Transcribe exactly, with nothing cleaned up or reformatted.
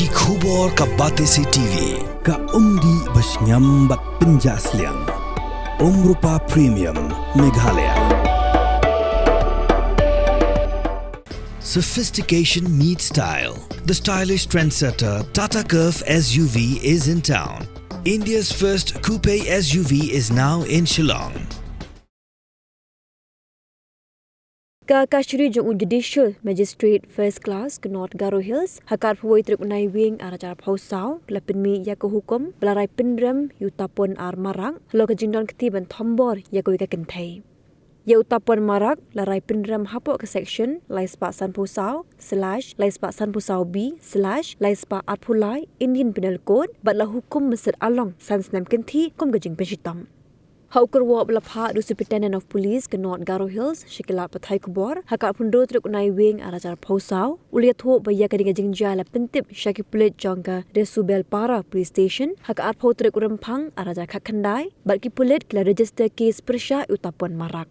Ki khubor ka Batesi T V, ka umdih ba shngiam bad pynjah sliang. Umrupa Premium, Meghalaya. Sophistication meets style. The stylish trendsetter Tata Curvv S U V is in town. India's first coupe S U V is now in Shillong. Ka kashari jong u Judicial Magistrate First Class ka North Garo Hills ha ka arphew wei tarik u Naiwieng ar hajar arphew saw la pynmih ïa ka hukum ba la rai pynrem ïa u Tapon R Marak halor ka jingdon kti ban thombor ïa kawei ka kynthei. Ïa u Tapon Marak la rai pynrem hapoh ka section lai spah sanphew saw slash lai spah sanphew saw B slash lai spah arphew lai Indian Penal Code bad la hukum ban set along san snem kynthih kum ka jingpynshitom. Ha u kyrwoh ba la phah da u Superintendent of Police ka North Garo Hills sha ki lad pathai khubor ha ka arphew hynriew tarik u Naiwieng ar hajar arphew saw, u la ïathuh ba ïa kane ka jingjia la pyntip sha ki pulit jong ka Resubelpara Police Station ha ka arphew tarik u Rymphang ar hajar khatkhyndai bad ki pulit ki la register case pyrshah ïa u Tapon Marak.